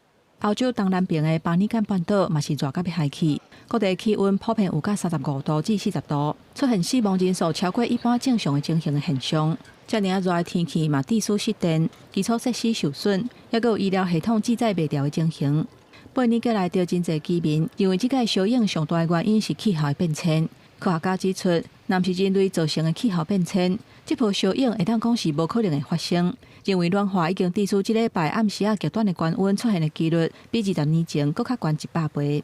歐洲東南邊的巴爾幹半島嘛是熱甲欲害去，各地氣溫普遍有到35度至40度，出現死亡人數超過一般正常的情形的現象。遮爾仔熱的天氣嘛，致使失電、基礎設施受損，抑閣有醫療系統負載袂牢的情形。八年過來，著真濟居民認為這個燒湧上大的原因是氣候的變遷。科學家指出，若毋是人類造成的氣候變遷，這波燒湧會當講是無可能會發生。認為暖化已經致使這禮拜暗時仔極端的高溫出現的幾率，比20年前閣較懸100倍。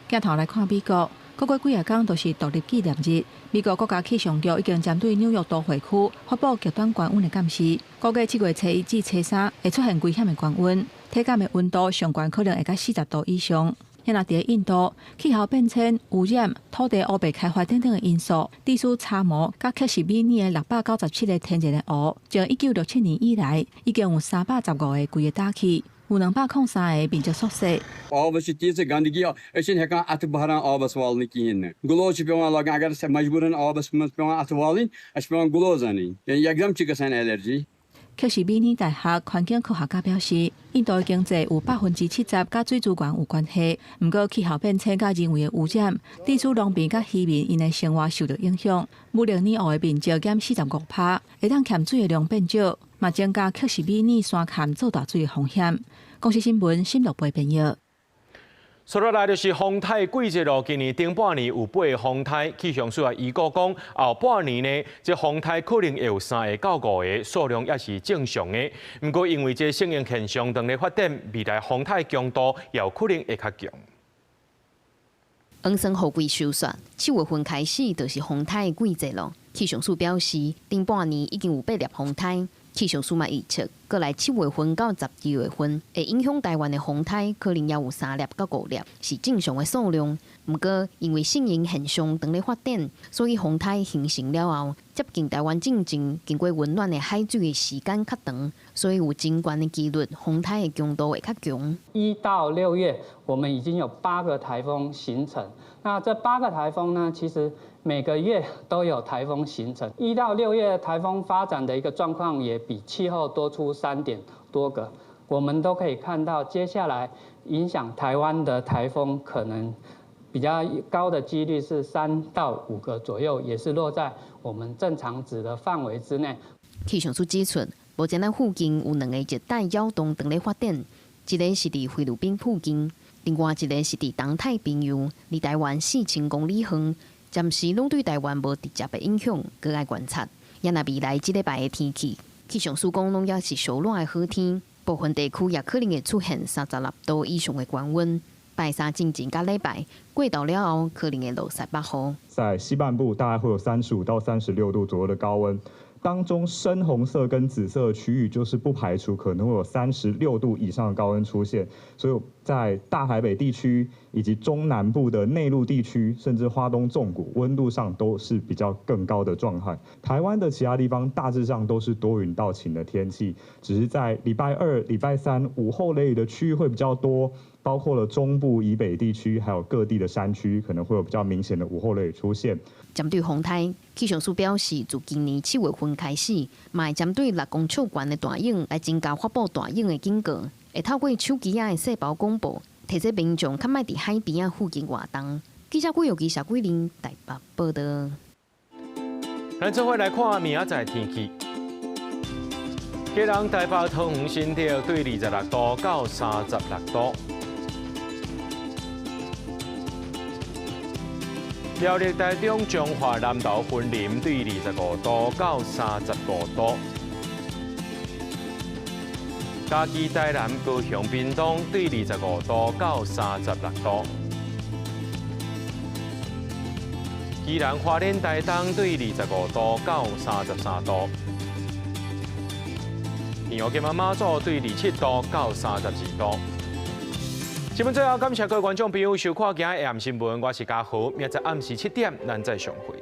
鏡頭來看美國，閣過幾仔工就是獨立紀念日。美國國家氣象局已經針對紐約都會區發布極端高溫的監視，估計7月初一至初三會出現危險的高溫，體感的溫度上懸可能會到40度以上。若佇咧印度，氣候變遷、污染、土地烏白開發等等的因素，致使查謨佮克什米爾的697個天然的湖，從1967年以來，已經有315個規个焦去，有203個面積縮細。 آبس تیٖژ گندگی أسۍ چھِنہٕ ہٮ۪کان اَتھٕ بہران آبس والنہٕ کِہیٖنۍ نہٕ۔ گُلوز چھِ پیٚوان لاگٕنۍ، اگر أسۍ مجبوٗرن آبس منٛز پیٚوان اَتھٕ والٕنۍ، اَسہِ چھِ پیٚوان گُلوز اَنٕنۍ۔ یکدم چھِ گژھان ایلرجی۔克什米爾大學環境科學家表示，印度的經濟有70%佮水資源有關係。毋過氣候變遷佮人為的污染，致使農民佮漁民𪜶的生活受到影響。武勒尼湖的面積減45%，會當欠水的量變少，嘛增加克什米爾山崁做大水的風險。公視新聞新樂貝編譯。說落來就是風颱季節咯。今年頂半年有八個風颱，氣象署也預告講，後半年呢，這風颱可能會有3個到5個，數量也是正常的。毋過因為這聖嬰現象正咧發展，未來風颱強度也有可能會較強。黃霜雨季收煞，7月份開始就是風颱季節咯。氣象署表示，頂半年已經有八粒風颱。氣象署嘛預測，過來7月份到12月份，會影響台灣的風颱可能也有3粒到5粒，是正常的數量。毋過，因為聖嬰現象正咧發展，所以風颱形成了後，接近台灣進前，經過溫暖的海水的時間較長，所以有真懸的幾率，風颱的強度會較強。 1到6月，我們已經有八個颱風形成。那這八個颱風呢，其實每個月都有颱風形成。1到6月颱風發展的一個狀況也比氣候多出3點多個。我們都可以看到，接下來影響台灣的颱風可能比較高的幾率是3到5個左右，也是落在我們正常值的範圍之內。氣象署指出，目前咱附近有兩個熱帶擾動正咧發展，一個是佇菲律賓附近，另外一個是佇東太平洋，離台灣4000公里遠，暫時攏對台灣無直接的影響，閣愛觀察。也若未來這禮拜的天氣，氣象署講攏猶是燒熱的好天，部分地區也可能會出現36度以上的高溫。拜三進前佮禮拜過晝了後，可能會落西北雨。在西半部大概會有35到36度左右的高溫，當中深紅色跟紫色區域就是不排除可能會有36度以上的高溫出現，所以在大台北地區以及中南部的內陸地區，甚至花東縱谷，溫度上都是比較更高的狀態。台灣的其他地方大致上都是多雲到晴的天氣，只是在禮拜二、禮拜三午後雷雨的區域會比較多。包括了中部以北地區，還有各地的山區，可能會有比較明顯的午後雷雨出現。針對風颱，氣象署表示，自今年7月份開始，嘛會針對6公尺懸的大湧來增加發布大湧的警告，會透過手機仔的細胞廣播，提醒民眾較莫佇海邊仔附近活動。記者郭玉琪、謝桂玲台北報道。咱做伙來看明仔載天氣。基隆、台北、桃園、新竹對26度到36度。苗栗、台中、彰化、南投、雲林對25度到35度。嘉義、台南、高雄、屏東對25度到36度。宜蘭、花蓮、台東對25度到33度。屏東、金門、馬祖對27度到32度。新聞最後，感謝各位觀眾朋友收看今日的新聞，我是嘉豪，明仔暗時7點，咱再相會。